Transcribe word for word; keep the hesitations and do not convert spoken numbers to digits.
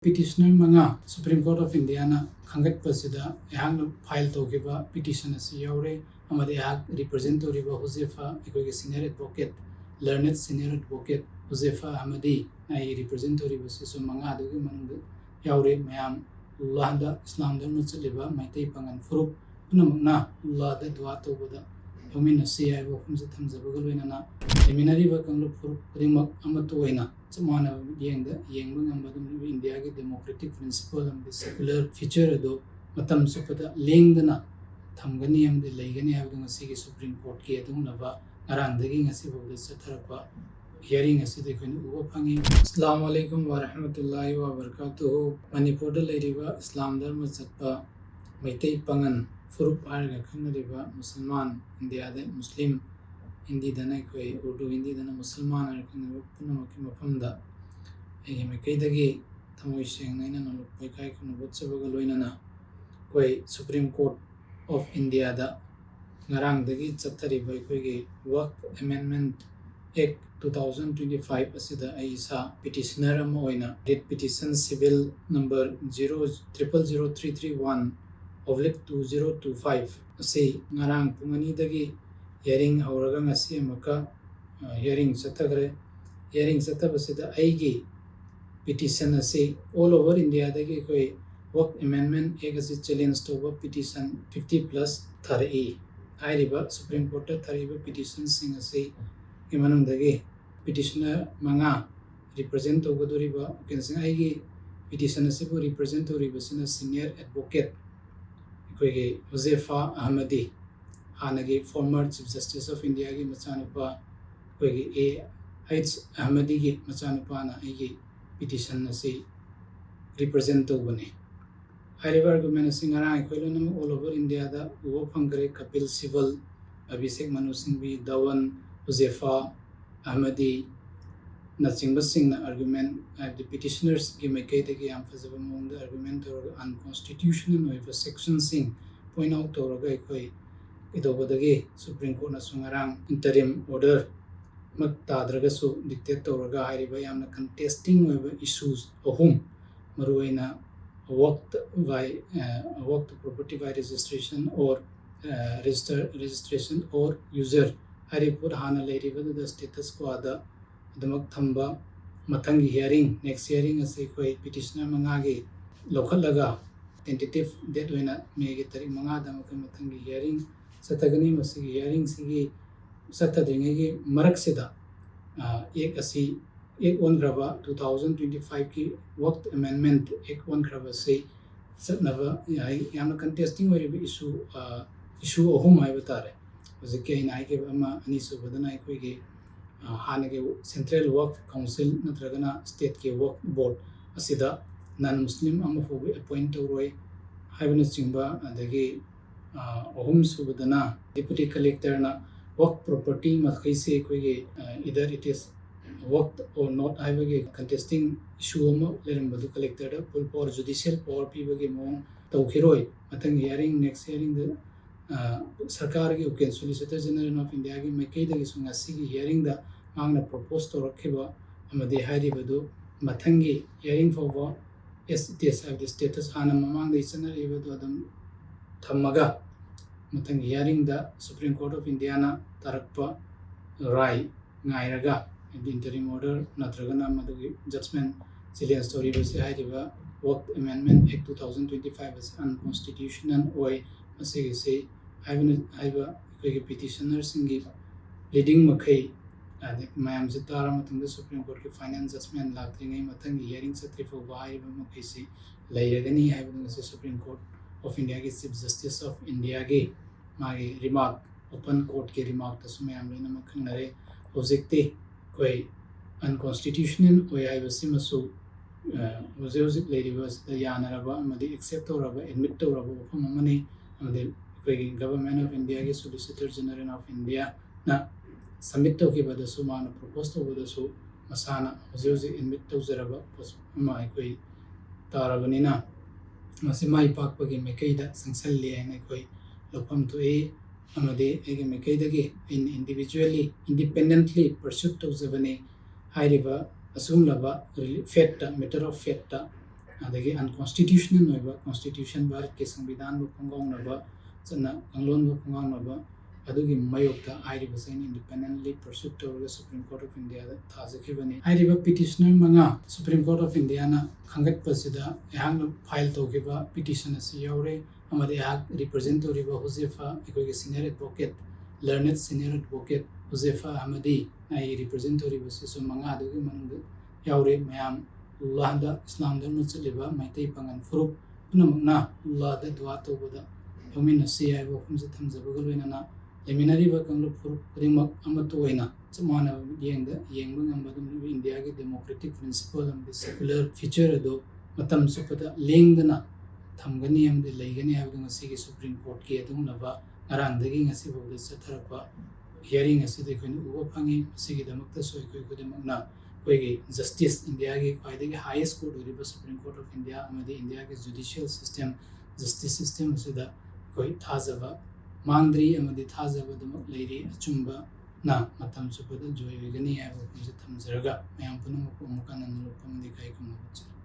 ꯄꯤꯇꯤꯁꯅꯔ ꯃꯉꯥ Supreme Court of Indiaꯅ ꯈꯟꯒꯠꯄꯁꯤꯗ ꯑꯩꯍꯥꯛꯅ file ꯇꯧꯈꯤꯕ ꯄꯤꯇꯤꯁꯟ ꯑꯁꯤ ꯌꯥꯎꯔꯦ, ꯑꯃꯗꯤ ꯑꯩꯍꯥꯛ ꯔꯤꯄ꯭ꯔꯖꯦꯟ ꯇꯧꯔꯤꯕ ꯍꯨꯖꯦꯐꯥ, ꯑꯩꯈꯣꯏꯒꯤ ꯁꯤꯅꯤꯌꯔ ꯑꯦꯗꯚꯣꯀꯦꯠ, ꯂꯔꯅꯦꯠ ꯁꯤꯅꯤꯌꯔ ꯑꯦꯗꯚꯣꯀꯦꯠ ꯍꯨꯖꯦꯐꯥ ꯑꯍꯃꯗꯤ, ꯑꯩ ꯔꯤꯄ꯭ꯔꯖꯦꯟ ꯇꯧꯔꯤꯕꯁꯤꯁꯨ ꯃꯉꯥꯗꯨꯒꯤ ꯃꯅꯨꯡꯗ ꯌꯥꯎꯔꯦ꯫ ꯃꯌꯥꯝ ꯑꯜꯂꯥꯍꯗ, ꯏꯁꯂꯥꯝ ꯙꯔꯃ ꯆꯠꯂꯤꯕ ꯃꯩꯇꯩ ꯄꯥꯉꯜ ꯐꯨꯔꯨꯞ ꯄꯨꯝꯅꯃꯛꯅ ꯑꯜꯂꯥꯍꯗ ꯗꯨꯋꯥ ꯇꯧꯕꯗ ꯌꯥꯎꯃꯤꯟꯅꯁꯤ ꯍꯥꯏꯕ ꯋꯥꯐꯝꯁꯦ ꯊꯝꯖꯕꯒ ꯂꯣꯏꯅꯅ, ꯂꯩꯃꯤꯟꯅꯔꯤꯕ ꯀꯥꯡꯂꯨꯞ ꯐꯨꯔꯨꯞ ꯈꯨꯗꯤꯡꯃꯛ ꯑꯃꯠꯇ ꯑꯣꯏꯅ ꯆꯞ ꯃꯥꯟꯅꯕ ꯃꯤꯠꯌꯦꯡꯗ ꯌꯦꯡꯕ ꯉꯝꯕ ꯑꯗꯨꯝ ꯏꯟꯗꯤꯌꯥꯒꯤ ꯗꯦꯃꯣꯀ꯭ꯔꯦꯇꯤꯛ ꯄ꯭ꯔꯤꯟꯁꯤꯄꯜ ꯑꯃꯗꯤ ꯁꯦꯀꯨꯂꯔ ꯐꯤꯆꯔ ꯑꯗꯨ ꯃꯇꯝ ꯆꯨꯞꯄꯗ ꯂꯦꯡꯗꯅ ꯊꯝꯒꯅꯤ ꯑꯃꯗꯤ ꯂꯩꯒꯅꯤ ꯍꯥꯏꯕꯗꯨ ꯉꯁꯤꯒꯤ ꯁꯨꯄ꯭ꯔꯤꯝ ꯀꯣꯔꯠꯀꯤ ꯑꯗꯨꯒꯨꯝꯂꯕ ꯉꯔꯥꯡꯗꯒꯤ ꯉꯁꯤ ꯐꯥꯎꯕꯗ ꯆꯠꯊꯔꯛꯄ ꯍꯤꯌꯥꯔꯤꯡ ꯑꯁꯤꯗ ꯑꯩꯈꯣꯏꯅ ꯎꯕ ꯐꯪꯉꯤ꯫ ꯑꯁꯂꯥꯃꯨ ꯑꯂꯩꯀꯨꯝ ꯋꯥꯔꯍꯃꯇꯨꯜꯂꯥꯍꯤ ꯋꯥꯕꯔꯀꯥꯇꯨꯍꯨ꯫ ꯃꯅꯤꯄꯨꯔꯗ ꯂꯩꯔꯤꯕ ꯏꯁꯂꯥꯝ ꯙꯔꯃ ꯆꯠꯄ ꯃꯩꯇꯩ ꯄꯥꯉꯜ ꯐꯨꯔꯨꯞ ꯍꯥꯏꯔꯒ ꯈꯪꯅꯔꯤꯕ ꯃꯨꯁꯜꯃꯥꯟ, ꯏꯟꯗꯤꯌꯥꯗ ꯃꯨꯁꯂꯤꯝ, ꯍꯤꯟꯗꯤꯗꯅ ꯑꯩꯈꯣꯏ ꯎꯔꯗꯨ, ꯍꯤꯟꯗꯤꯗꯅ ꯃꯨꯁꯜꯃꯥꯟ ꯍꯥꯏꯅ ꯈꯪꯅꯕ ꯄꯨꯝꯅꯃꯛꯀꯤ ꯃꯐꯝꯗ ꯑꯩꯒꯤ ꯃꯥꯏꯀꯩꯗꯒꯤ ꯊꯃꯣꯏ ꯁꯦꯡꯅ ꯑꯩꯅ ꯅꯣꯂꯨꯛꯄ ꯏꯀꯥꯏ ꯈꯨꯝꯅꯕ ꯎꯠꯆꯕꯒ ꯂꯣꯏꯅꯅ ꯑꯩꯈꯣꯏ Supreme Court of Indiaꯗ ꯉꯔꯥꯡꯗꯒꯤ ꯆꯠꯊꯔꯤꯕ ꯑꯩꯈꯣꯏꯒꯤ Waqf Amendment Act two thousand twenty five ꯑꯁꯤꯗ ꯑꯩ ꯏꯁꯥ ꯄꯤꯇꯤꯁꯅꯔ ꯑꯃ ꯑꯣꯏꯅ writ petition civil number zero triple zero three three one oblique two zero two five ꯑꯁꯤ ꯉꯔꯥꯡ ꯄꯨꯡ ꯑꯅꯤꯗꯒꯤ ꯍꯤꯌꯥꯔꯤꯡ ꯍꯧꯔꯒ ꯉꯁꯤ ꯑꯃꯨꯛꯀ, ꯑ, ꯍꯤꯌꯥꯔꯤꯡ ꯆꯠꯊꯈ꯭ꯔꯦ꯫ ꯍꯤꯌꯥꯔꯤꯡ ꯆꯠꯊꯕꯁꯤꯗ ꯑꯩꯒꯤ ꯄꯤꯇꯤꯁꯟ ꯑꯁꯤ all over ꯏꯟꯗꯤꯌꯥꯗꯒꯤ ꯑꯩꯈꯣꯏ Waqf Amendment Act ꯑꯁꯤ ꯆꯦꯂꯦꯟꯖ ꯇꯧꯕ ꯄꯤꯇꯤꯁꯟ fifty plus ꯊꯥꯔꯛꯏ꯫ ꯍꯥꯏꯔꯤꯕ ꯁꯨꯄ꯭ꯔꯤꯝ ꯀꯣꯔꯠꯇ ꯊꯥꯔꯛꯏꯕ ꯄꯤꯇꯤꯁꯟꯁꯤꯡ ꯑꯁꯤꯒꯤ ꯃꯅꯨꯡꯗꯒꯤ ꯄꯤꯇꯤꯁꯅꯔ ꯃꯉꯥ ꯔꯤꯄ꯭ꯔꯖꯦꯟ ꯇꯧꯒꯗꯧꯔꯤꯕ ꯎꯀꯤꯜꯁꯤꯡ, ꯑꯩꯒꯤ ꯄꯤꯇꯤꯁꯟ ꯑꯁꯤꯕꯨ ꯔꯤꯄ꯭ꯔꯖꯦꯟ ꯇꯧꯔꯤꯕꯁꯤꯅ ꯁꯤꯅꯤꯌꯔ ꯑꯦꯗꯚꯣꯀꯦꯠ ꯑꯩꯈꯣꯏꯒꯤ ꯍꯨꯖꯦꯐꯥ ꯑꯍꯃꯗꯤ, ꯍꯥꯟꯅꯒꯤ former Chief Justice of Indiaꯒꯤ ꯃꯆꯥꯅꯨꯄꯥ, ꯑꯩꯈꯣꯏꯒꯤ ꯑꯦ ꯑꯩꯆ ꯑꯍꯃꯗꯤꯒꯤ ꯃꯆꯥꯅꯨꯄꯥꯅ ꯑꯩꯒꯤ ꯄꯤꯇꯤꯁꯟ ꯑꯁꯤ ꯔꯤꯄ꯭ꯔꯖꯦꯟ ꯇꯧꯕꯅꯤ꯫ ꯍꯥꯏꯔꯤꯕ ꯑꯥꯔꯒꯨꯃꯦꯟ ꯑꯁꯤ ꯉꯔꯥꯡ ꯑꯩꯈꯣꯏ ꯂꯣꯏꯅꯃꯛ all over ꯏꯟꯗꯤꯌꯥꯗ ꯎꯕ ꯐꯪꯈ꯭ꯔꯦ꯫ ꯀꯄꯤꯜ ꯁꯤꯕꯜ, ꯑꯚꯤꯁꯦꯛ ꯃꯅꯨ ꯁꯤꯡꯚꯤ, ꯙꯋꯟ, ꯍꯨꯖꯦꯐꯥ ꯑꯍꯃꯗꯤ ꯅꯆꯤꯡꯕꯁꯤꯡꯅ ꯑꯥꯔꯒꯨꯃꯦꯟ, ꯍꯥꯏꯕꯗꯤ ꯄꯤꯇꯤꯁꯅꯔꯁꯀꯤ ꯃꯥꯏꯀꯩꯗꯒꯤ ꯌꯥꯝ ꯐꯖꯕ ꯃꯑꯣꯡꯗ ꯑꯥꯔꯒꯨꯃꯦꯟ ꯇꯧꯔꯒ, ꯑꯟꯀꯣꯟꯁꯇꯤꯇ꯭ꯌꯨꯁꯅꯦꯜ ꯑꯣꯏꯕ ꯁꯦꯛꯁꯟꯁꯤꯡ ꯄꯣꯏꯟꯠ ꯑꯥꯎꯠ ꯇꯧꯔꯒ, ꯑꯩꯈꯣꯏ ꯀꯩꯗꯧꯕꯗꯒꯤ ꯁꯨꯄ꯭ꯔꯤꯝ ꯀꯣꯔꯠꯅꯁꯨ ꯉꯔꯥꯡ ꯏꯟꯇꯔꯤꯝ ꯑꯣꯔꯗꯔ ꯃꯛ ꯇꯥꯗ꯭ꯔꯒꯁꯨ ꯗꯤꯛꯇꯦꯠ ꯇꯧꯔꯒ ꯍꯥꯏꯔꯤꯕ ꯌꯥꯝꯅ ꯀꯟꯇꯦꯁꯇꯤꯡ ꯑꯣꯏꯕ ꯏꯁꯨꯁ ꯑꯍꯨꯝ ꯃꯔꯨꯑꯣꯏꯅ work by, work property by registration or register registration or user ꯍꯥꯏꯔꯤꯕ ꯄꯣꯠ ꯍꯥꯟꯅ ꯂꯩꯔꯤꯕꯗꯨꯗ status quoꯗ ꯑꯗꯨꯃꯛ ꯊꯝꯕ꯫ ꯃꯊꯪꯒꯤ hearing, next hearing ꯑꯁꯤ ꯑꯩꯈꯣꯏ petitioner ꯃꯉꯥꯒꯤ ꯂꯧꯈꯠꯂꯒ tentative date ꯑꯣꯏꯅ ꯃꯦꯒꯤ ꯇꯥꯔꯤꯛ ꯃꯉꯥꯗ ꯑꯃꯨꯛꯀ ꯃꯊꯪꯒꯤ hearing ꯆꯠꯊꯒꯅꯤ꯫ ꯃꯁꯤꯒꯤ hearingꯁꯤꯒꯤ ꯆꯠꯊꯗ꯭ꯔꯤꯉꯩꯒꯤ ꯃꯔꯛꯁꯤꯗ ꯑꯦꯛ ꯑꯁꯤ, ꯑꯦꯛ ꯑꯣꯟꯈ꯭ꯔꯕ two thousand twenty fiveꯀꯤ Work Amendment Act ꯑꯣꯟꯈ꯭ꯔꯕꯁꯤ ꯆꯠꯅꯕ ꯌꯥꯏ꯫ ꯌꯥꯝꯅ contesting ꯑꯣꯏꯔꯤꯕ issue, issue ꯑꯍꯨꯝ ꯍꯥꯏꯕ ꯇꯥꯔꯦ꯫ ꯍꯧꯖꯤꯛꯀꯤ ꯑꯩꯅ ꯍꯥꯏꯈꯤꯕ ꯑꯃ, ꯑꯅꯤꯁꯨꯕꯗꯅ ꯑꯩꯈꯣꯏꯒꯤ ꯍꯥꯟꯅꯒꯤ Central Work Council ꯅꯠꯇ꯭ꯔꯒꯅ stateꯀꯤ Work Board ꯑꯁꯤꯗ non Muslim ꯑꯃ ꯐꯥꯎꯕ appoint ꯇꯧꯔꯣꯏ ꯍꯥꯏꯕꯅꯆꯤꯡꯕ, ꯑꯗꯒꯤ ꯑꯍꯨꯝꯁꯨꯕꯗꯅ deputy collectorꯅ work property ꯃꯈꯩꯁꯦ ꯑꯩꯈꯣꯏꯒꯤ either it is work or not ꯍꯥꯏꯕꯒꯤ contesting issue ꯑꯃ ꯂꯩꯔꯝꯕꯗꯨ collectorꯗ full power, judicial power ꯄꯤꯕꯒꯤ ꯃꯑꯣꯡ ꯇꯧꯈꯤꯔꯣꯏ꯫ ꯃꯊꯪꯒꯤ hearing, next hearingꯗ ꯁꯔꯀꯥꯔꯒꯤ ꯎꯀꯤꯜ, Solicitor General of Indiaꯒꯤ ꯃꯥꯏꯀꯩꯗꯒꯤꯁꯨ ꯉꯁꯤꯒꯤ hearingꯗ ꯃꯍꯥꯛꯅ propose ꯇꯧꯔꯛꯈꯤꯕ ꯑꯃꯗꯤ ꯍꯥꯏꯔꯤꯕꯗꯨ ꯃꯊꯪꯒꯤ hearing ꯐꯥꯎꯕ as it is, ꯍꯥꯏꯕꯗꯤ status ꯍꯥꯟꯅ ꯃꯃꯥꯡꯗꯒꯤ ꯆꯠꯅꯔꯤꯕꯗꯨ ꯑꯗꯨꯝ ꯊꯝꯃꯒ ꯃꯊꯪꯒꯤ hearingꯗ Supreme Court of Indiaꯅ ꯇꯥꯔꯛꯄ ꯔꯥꯏ ꯉꯥꯏꯔꯒ, ꯍꯥꯏꯕꯗꯤ interim order ꯅꯠꯇ꯭ꯔꯒꯅ ꯃꯗꯨꯒꯤ judgment challenge ꯇꯧꯔꯤꯕꯁꯤ ꯍꯥꯏꯔꯤꯕ Work Amendment Act two thousand twenty five ꯑꯁꯤ unconstitutional ꯑꯣꯏ꯫ ꯃꯁꯤꯒꯤꯁꯤ ꯍꯥꯏꯕꯅ, ꯍꯥꯏꯕ ꯑꯩꯈꯣꯏꯒꯤ petitionerꯁꯤꯡꯒꯤ pleading ꯃꯈꯩ, ꯑꯗꯩ ꯃꯌꯥꯝꯁꯦ ꯇꯥꯔ ꯃꯇꯨꯡꯗ Supreme Courtꯀꯤ final judgment ꯂꯥꯛꯇ꯭ꯔꯤꯉꯩ ꯃꯊꯪꯒꯤ hearing ꯆꯠꯇ꯭ꯔꯤ ꯐꯥꯎꯕ ꯍꯥꯏꯔꯤꯕ ꯃꯈꯩꯁꯤ ꯂꯩꯔꯒꯅꯤ ꯍꯥꯏꯕꯗꯨ ꯉꯁꯤ Supreme Court of Indiaꯒꯤ Chief Justice of Indiaꯒꯤ ꯃꯥꯒꯤ remark, open courtꯀꯤ remarkꯇꯁꯨ ꯃꯌꯥꯝ ꯂꯣꯏꯅꯃꯛ ꯈꯪꯅꯔꯦ꯫ ꯍꯧꯖꯤꯛꯇꯤ ꯑꯩꯈꯣꯏ unconstitutional ꯑꯣꯏ ꯍꯥꯏꯕꯁꯤꯃꯁꯨ ꯍꯧꯖꯤꯛ ꯍꯧꯖꯤꯛ ꯂꯩꯔꯤꯕ ꯑꯁꯤꯗ ꯌꯥꯅꯔꯕ ꯑꯃꯗꯤ accept ꯇꯧꯔꯕ, admit ꯇꯧꯔꯕ ꯋꯥꯐꯝ ꯑꯃꯅꯤ꯫ ꯑꯃꯗꯤ ꯑꯩꯈꯣꯏꯒꯤ Government of Indiaꯒꯤ Solicitor General of Indiaꯅ submit ꯇꯧꯈꯤꯕꯗꯁꯨ, ꯃꯥꯅ propose ꯇꯧꯕꯗꯁꯨ ꯃꯁꯥꯅ ꯍꯧꯖꯤꯛ ꯍꯧꯖꯤꯛ admit ꯇꯧꯖꯔꯕ ꯄꯣꯠ ꯑꯃ ꯑꯩꯈꯣꯏ ꯇꯥꯔꯕꯅꯤꯅ, ꯃꯁꯤ ꯃꯥꯏ ꯄꯥꯛꯄꯒꯤ ꯃꯥꯏꯀꯩꯗ ꯆꯪꯁꯤꯜꯂꯤ ꯍꯥꯏꯅ ꯑꯩꯈꯣꯏ ꯂꯧꯐꯝ ꯊꯣꯛꯏ꯫ ꯑꯃꯗꯤ ꯑꯩꯒꯤ ꯃꯥꯏꯀꯩꯗꯒꯤ ꯑꯩꯅ individually, independently pursue ꯇꯧꯖꯕꯅꯤ꯫ ꯍꯥꯏꯔꯤꯕ ꯑꯁꯤꯒꯨꯝꯂꯕ fact, matter of fact ꯑꯗꯒꯤ unconstitutional ꯑꯣꯏꯕ, constitution, ꯚꯥꯔꯠꯀꯤ ꯁꯪꯕꯤꯙꯥꯟꯕꯨ ꯈꯣꯡꯒꯥꯎꯅꯕ, ꯆꯠꯅ ꯀꯥꯡꯂꯣꯟꯕꯨ ꯈꯣꯡꯒꯥꯎꯅꯕ, ꯑꯗꯨꯒꯤ ꯃꯥꯌꯣꯛꯇ ꯍꯥꯏꯔꯤꯕꯁꯦ ꯑꯩꯅ independently pursue ꯇꯧꯔꯒ Supreme Court of Indiaꯗ ꯊꯥꯖꯈꯤꯕꯅꯤ꯫ ꯍꯥꯏꯔꯤꯕ petitioner ꯃꯉꯥ Supreme Court of Indiaꯅ ꯈꯟꯒꯠꯄꯁꯤꯗ ꯑꯩꯍꯥꯛꯅ file ꯇꯧꯈꯤꯕ petition ꯑꯁꯤ ꯌꯥꯎꯔꯦ, ꯑꯃꯗꯤ ꯑꯩꯍꯥꯛ represent ꯇꯧꯔꯤꯕ ꯍꯨꯖꯦꯐꯥ, ꯑꯩꯈꯣꯏꯒꯤ senior advocate, learned senior advocate ꯍꯨꯖꯦꯐꯥ ꯑꯍꯃꯗꯤ ꯑꯩ represent ꯇꯧꯔꯤꯕꯁꯤꯁꯨ ꯃꯉꯥꯗꯨꯒꯤ ꯃꯅꯨꯡꯗ ꯌꯥꯎꯔꯦ꯫ ꯃꯌꯥꯝ ꯑꯜꯂꯥꯍꯗ, ꯏꯁꯂꯥꯝ ꯙꯔꯃ ꯆꯠꯂꯤꯕ ꯃꯩꯇꯩ ꯄꯥꯉꯜ ꯐꯨꯔꯨꯞ ꯄꯨꯝꯅꯃꯛꯅ ꯑꯜꯂꯥꯍꯗ ꯗꯨꯋꯥ ꯇꯧꯕꯗ ꯌꯥꯎꯃꯤꯟꯅꯁꯤ ꯍꯥꯏꯕ ꯋꯥꯐꯝꯁꯦ ꯊꯝꯖꯕꯒ ꯂꯣꯏꯅꯅ, ꯂꯩꯃꯤꯟꯅꯔꯤꯕ ꯀꯥꯡꯂꯨꯞ ꯐꯨꯔꯨꯞ ꯈꯨꯗꯤꯡꯃꯛ ꯑꯃꯠꯇ ꯑꯣꯏꯅ ꯆꯞ ꯃꯥꯟꯅꯕ ꯃꯤꯠꯌꯦꯡꯗ ꯌꯦꯡꯕ ꯉꯝꯕ ꯑꯗꯨꯒꯨꯝꯂꯕ ꯏꯟꯗꯤꯌꯥꯒꯤ democratic principle ꯑꯃꯗꯤ secular feature ꯑꯗꯨ ꯃꯇꯝ ꯆꯨꯞꯄꯗ ꯂꯦꯡꯗꯅ ꯊꯝꯒꯅꯤ ꯑꯃꯗꯤ ꯂꯩꯒꯅꯤ ꯍꯥꯏꯕꯗꯨ ꯉꯁꯤꯒꯤ Supreme Courtꯀꯤ ꯑꯗꯨꯒꯨꯝꯂꯕ ꯉꯔꯥꯡꯗꯒꯤ ꯉꯁꯤ ꯐꯥꯎꯕꯗ ꯆꯠꯊꯔꯛꯄ hearing ꯑꯁꯤꯗ ꯑꯩꯈꯣꯏꯅ ꯎꯕ ꯐꯪꯉꯤ꯫ ꯃꯁꯤꯒꯤꯗꯃꯛꯇꯁꯨ ꯑꯩꯈꯣꯏ ꯈꯨꯗꯤꯡꯃꯛꯅ ꯑꯩꯈꯣꯏꯒꯤ justice, ꯏꯟꯗꯤꯌꯥꯒꯤ ꯈ꯭ꯋꯥꯏꯗꯒꯤ highest court ꯑꯣꯏꯔꯤꯕ Supreme Court of India ꯑꯃꯗꯤ ꯏꯟꯗꯤꯌꯥꯒꯤ judicial system, justice system ꯑꯁꯤꯗ ꯑꯩꯈꯣꯏ ꯊꯥꯖꯕ ꯃꯥꯡꯗ꯭ꯔꯤ ꯑꯃꯗꯤ ꯊꯥꯖꯕ ꯑꯗꯨꯃꯛ ꯂꯩꯔꯤ꯫ ꯑꯆꯨꯝꯕꯅ ꯃꯇꯝ ꯆꯨꯞꯄꯗ ꯖꯣꯏ ꯑꯣꯏꯒꯅꯤ ꯍꯥꯏꯕ ꯋꯥꯐꯝꯁꯦ ꯊꯝꯖꯔꯒ, ꯃꯌꯥꯝ ꯄꯨꯝꯅꯃꯛꯄꯨ ꯑꯃꯨꯛ ꯍꯟꯅ ꯅꯣꯂꯨꯛꯄ ꯑꯃꯗꯤ ꯏꯀꯥꯏ ꯈꯨꯝꯅꯕ ꯎꯠꯆꯔꯤ꯫